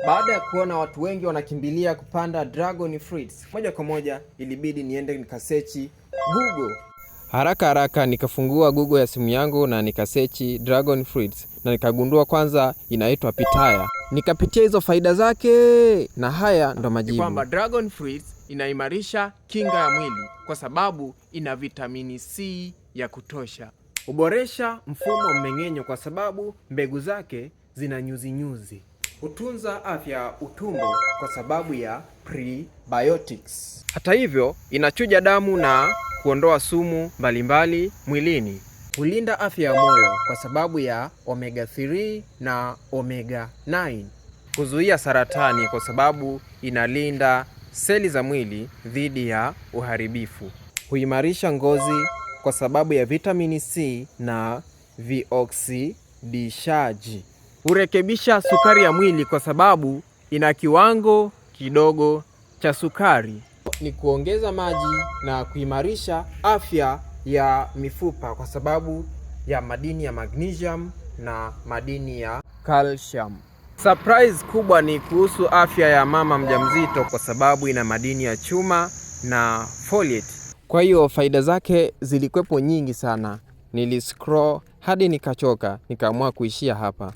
Baada ya kuona watu wengi wanakimbilia kupanda dragon fruits, moja kwa moja ilibidi niende nikasearch Google. Haraka haraka nikafungua Google ya simu yangu na nikasearch dragon fruits na nikagundua kwanza inaitwa pitaya. Nikapitia hizo faida zake na haya ndo majibu. Kwamba dragon fruits inaimarisha kinga ya mwili kwa sababu ina vitamini C ya kutosha. Huboresha mfumo wa mmeng'enyo kwa sababu mbegu zake zina nyuzinyuzi. Hutunza afya ya utumbo kwa sababu ya prebiotics. Hata hivyo, inachuja damu na kuondoa sumu mbalimbali mwilini. Hulinda afya ya moyo kwa sababu ya omega 3 na omega 9. Kuzuia saratani kwa sababu inalinda seli za mwili dhidi ya uharibifu. Huimarisha ngozi kwa sababu ya vitamini C na vioksidishaji. Hurekebisha sukari ya mwili kwa sababu ina kiwango kidogo cha sukari. Ni kuongeza maji na kuimarisha afya ya mifupa kwa sababu ya madini ya magnesium na madini ya calcium. Surprise kubwa ni kuhusu afya ya mama mjamzito kwa sababu ina madini ya chuma na folate. Kwa hiyo faida zake zilikuwepo nyingi sana. Niliscroll hadi nikachoka, nikaamua kuishia hapa.